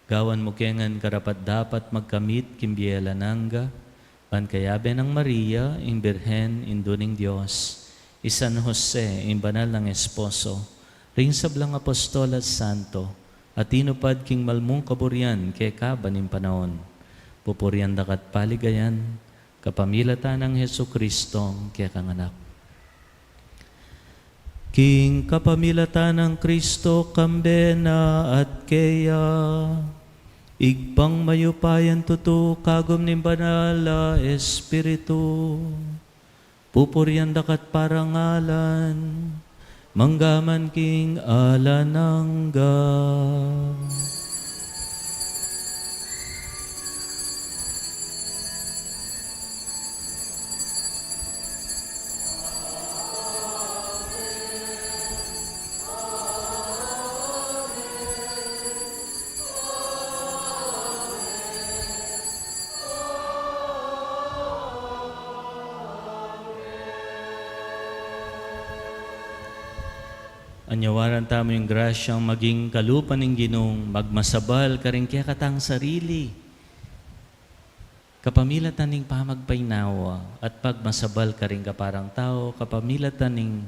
Gawan mu ke ngan karapat-dapat magkamit king bie alang angga, ban kayabe nang Maria, ing Birhen, Indu ning Dios, i San Jose, ing banal nang esposo, ring sablang apostol at santo, a tinupad king malmung kaburian keka ban ing panaun. Pupurian daka at paligayan, kapamilatan nang Jesucristo, kekang Anak. King kapamilatan nang Kristo, kambe na at keya, Ibpang mayupayang tutu, kagum ning Banal a Espiritu, pupurian daka at parangalan, mangga man king alang angga. Anyawaran tamu ing grasyang maging kalupa ning Ginung magmasabal karing kekatang sarili, kapamilatan ning pamagpainawa at pagmasabal karing kaparang tau, kapamilatan ning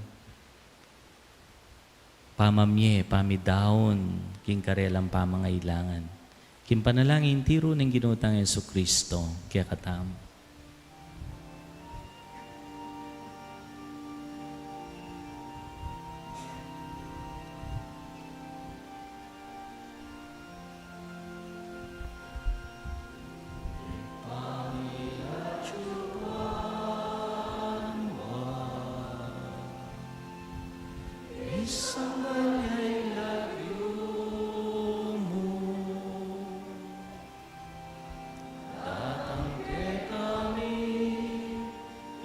pamamie, pamidaun king karelang pamangailangan. King panalangin tiru ning Ginu tang Jesucristo kekatamu. Datang kekami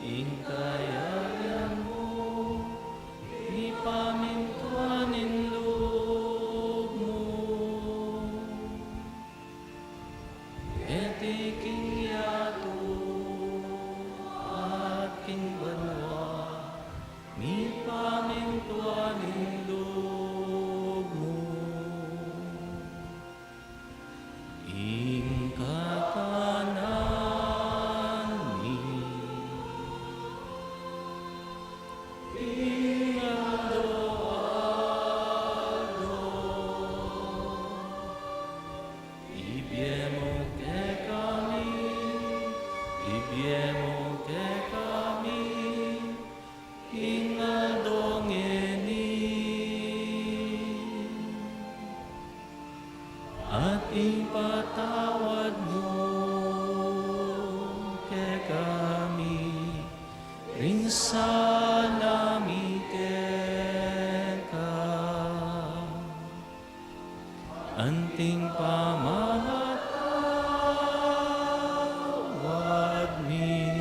ing kayarian mu, mipamintuan ing lub mu. Keti king yatu at king banua, mipamintuan ing lub mu. Ing kakanan mi king aldo-aldo, ibie mu kekami, ibie mu kekami king aldo ngeni. At ipatawad mu kekami ring sala mi keka, anting pamamatawad mi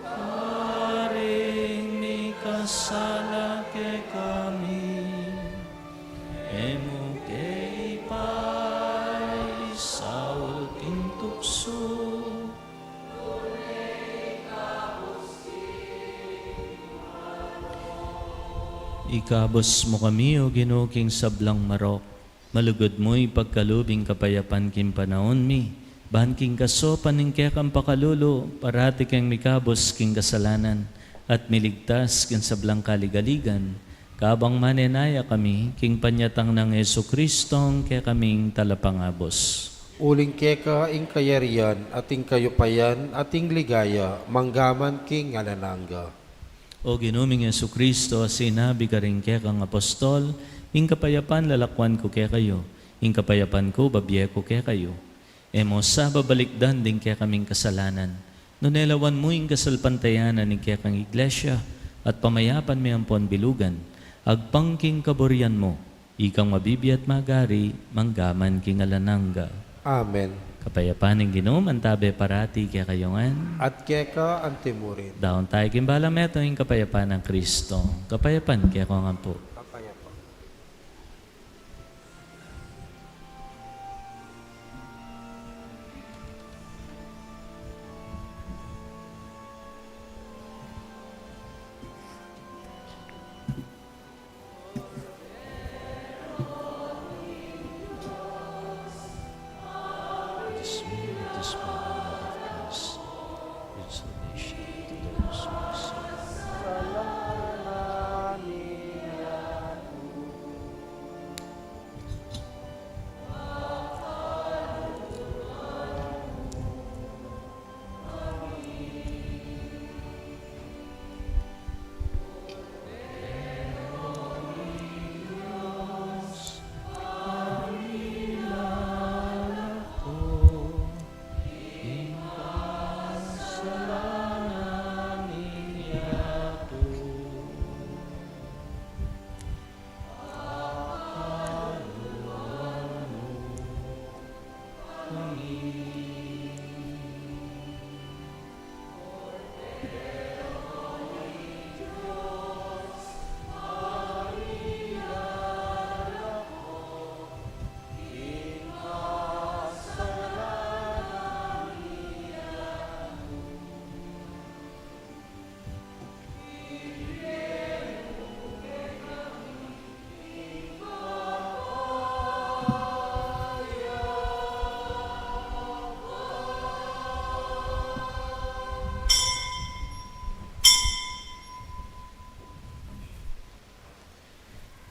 karing mikasala kekami. E mu Kay paisaul king tuksu. Ikabus mu kami, O Ginu, king sablang marok. Malugud mu ipagkalub ing kapayapan king panaun mi, ban king kasopan ning kekang pakalulu, parati keng mikabus king kasalanan, at miligtas king sablang kaligaligan, kabang manenaya kami king panyatang nang Jesucristong kekaming Talapangabus. Uling keka ing kayarian, at ing kayupayan, at ing ligaya, manggaman king alang angga. O Ginu ming Jesucristo, a sinabi karing kekang apostol, ing kapayapan lalakwan ku kekayu, ing kapayapan ku babie ku kekayu. E mu sa babalikdan ding kekaming kasalanan, nune lawan mu ing kasalpantayanan ning kekang Iglesia, at pamayapan me ampon bilugan, agpang king kaburian mu, ikang mabibie at magari, manggaman king alang angga. Amen. Kapayapan ning Ginu mantabe parati kekayu ngan. At keka antimurin. Daun tayu king balang metung ing kapayapan nang Kristo. Kapayapan kekayu ngan pu. Kapayapan.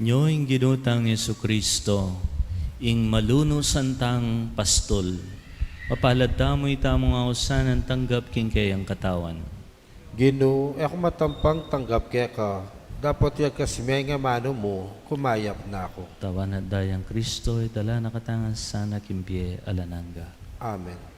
Nyo ing Ginu tang Jesucristo, ing malunus a tang pastul. Mapalad tamu, ita mung ausan a tanggap king keyang katawan. Ginu, e ku matampang tanggap keka, dapot ya kasi meng amanu mu, kumayap na ku. Katawan at dayang Kristo, idala na katamu ngan sana king bie alang angga. Amen.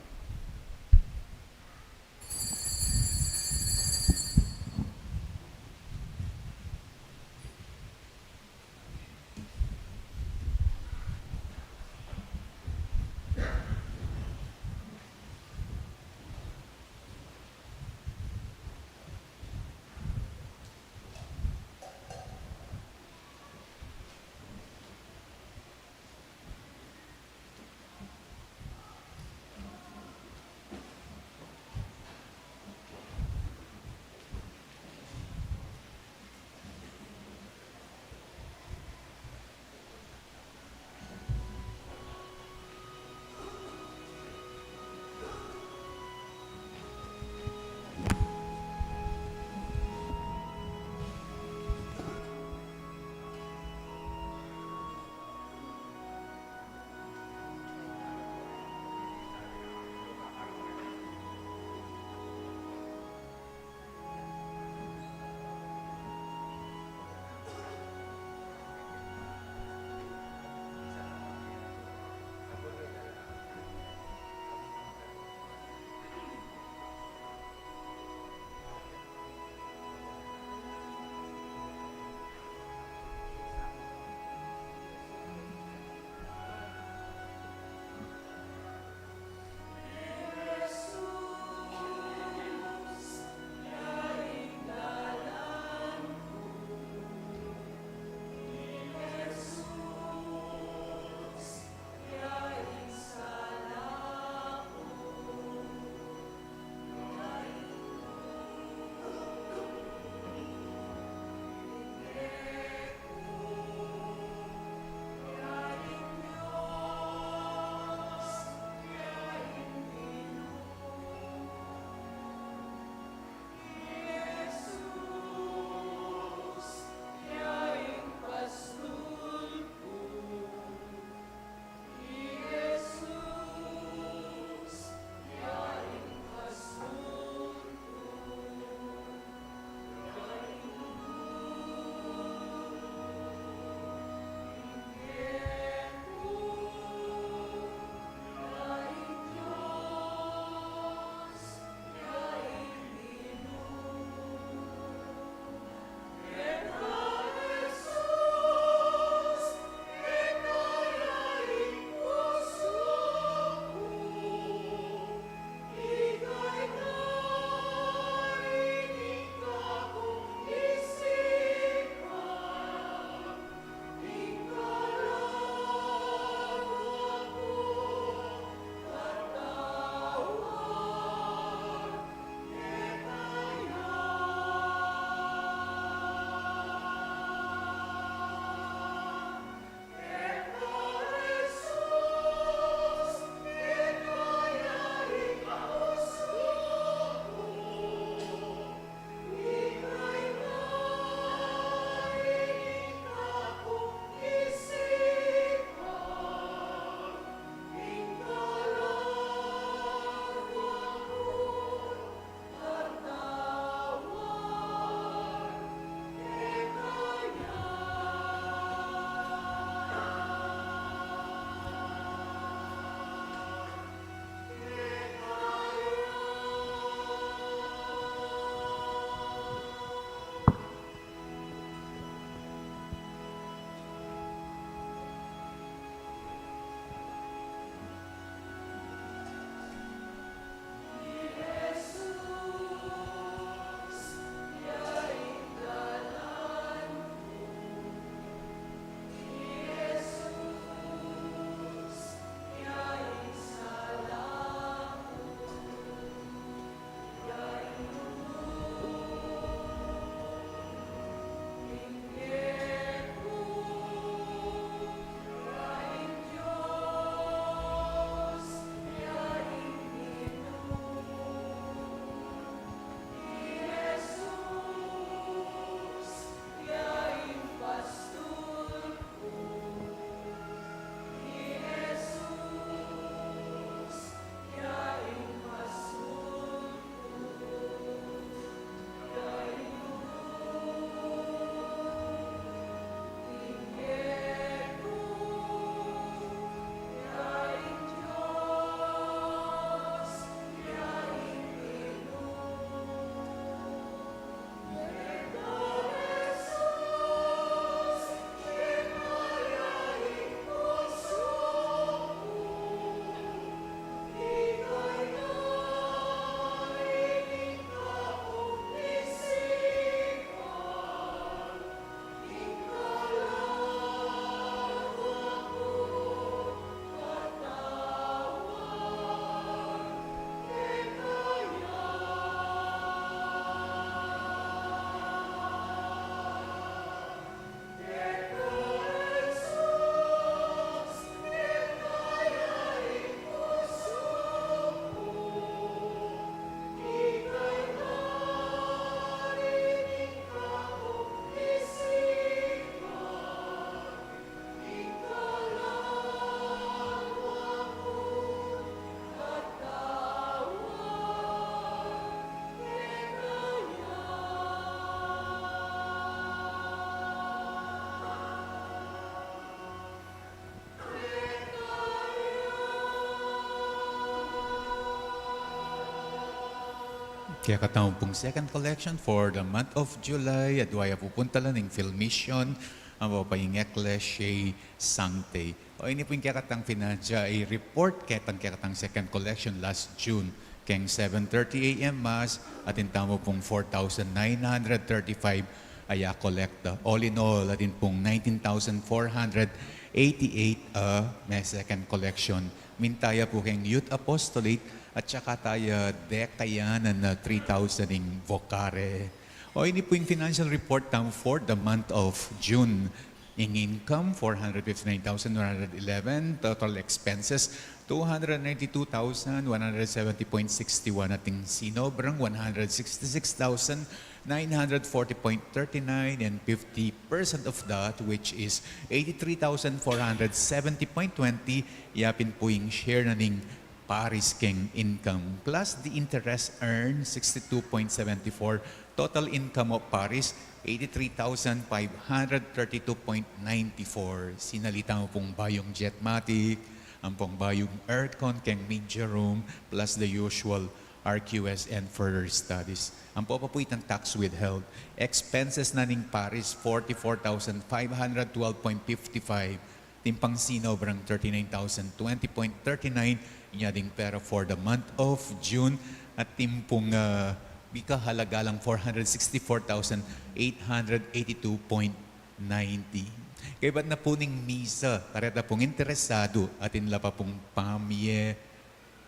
Kaya katamu pung second collection for the month of July, adua ya pupunta la ning Phil Mission, ang papaying Ecclesiae Sanctae. O ini pung kaya katang financial report, kaya katang second collection last June, keng seven thirty A M Mass, atin tamu pung four thousand nine hundred thirty-five a ya kolekta. All in all, atin pung nineteen thousand four hundred eighty-eight a may second collection. Minta ya pu keng Youth Apostolate, at saka taya dekayanan na three thousand ing vocare. O ini pu ing financial report tamu for the month of June. Ing income, four hundred fifty-nine thousand one hundred eleven. Total expenses, two hundred ninety-two thousand one hundred seventy point sixty-one. Ating sinobrang, one hundred sixty-six thousand nine hundred forty point thirty-nine, and fifty percent of that, which is eighty-three thousand four hundred seventy point twenty, ya pin pu ing share na ning parish keng income, plus the interest earned, sixty-two point seventy-four. Total income of parish, eighty-three thousand five hundred thirty-two point ninety-four. Sinalita mu pung bayung Jetmatic, ampong bayung aircon keng media room, plus the usual R Q S and further studies. Ampo pa pu itang tax withheld. Expenses na ning parish, forty-four thousand five hundred twelve point fifty-five. Atin pang sinobrang, thirty-nine thousand twenty point thirty-nine, inya ding pera for the month of June, atin pung, ah, bika halaga lang, four hundred sixty-four thousand eight hundred eighty-two point ninety. Kaybat na pu ning misa, kareta pung interesadu, atin la pa pung pamye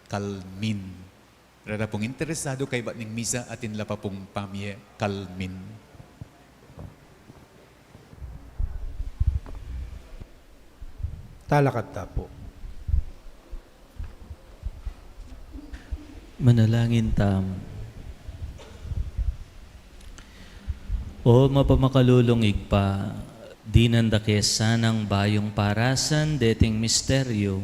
Calmin. Rara pung interesadu kaybat ning misa, atin la pa pung pamye Calmin. Talakad ta pu. Manalangin tamu. O mapamakalulung Ibpa, dinan da ke sanang bayung parasan deting misteryu,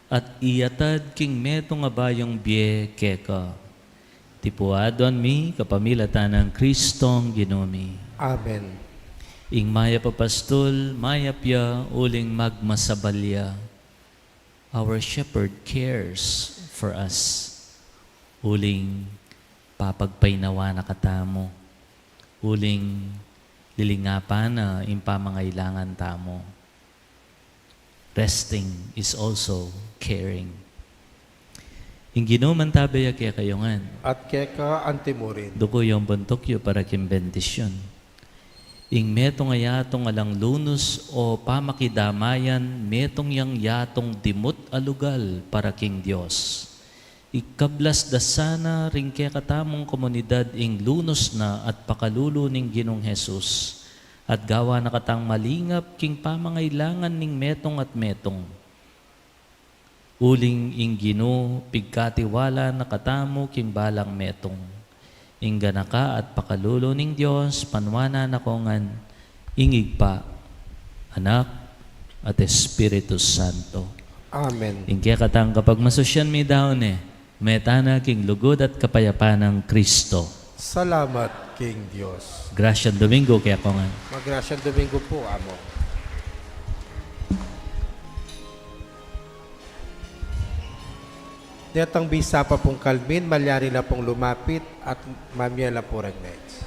at iyatad king metung a bayung bie keka. Iti pu aduan mi kapamilatan nang Kristong Ginu mi. Amen. Ing mayap a pastul, mayap ya uling magmasabal ya. Our shepherd cares for us. Uling papagpainawa na katamu. Uling lilingapan na ing pamangailangan tamu. Resting is also caring. Ing Ginu mantabe ya kekayu ngan. At keka antimurin. Duku yu ing buntuk yu para king bendisyun. Ing metung a yatung alang lunus o pamakidamayan, metung yang yatung dimut a lugal para king Dios. Ikablas da sana ring kekatamung komunidad ing lunus na at pakalulu ning Ginung Jesus, at gawa na katang malingap king pamangailangan ning metung at metung. Uling ing Ginu pigkatiwala na katamu king balang metung. Ing ganaka at pakalulu ning Dios, panuanan na ko ngan ing Ibpa, Anak, at Espiritu Santo. Amen. Ing kekatang kapagmasusyan mi daun e, meta na king lugud at kapayapan nang Kristo. Salamat king Dios. Graciang Domingo kekongan. Magraciang Domingo pu, Amo. Detang bisa pa pung kalmin, malyari la pung lumapit at mamye la pu reng mesa.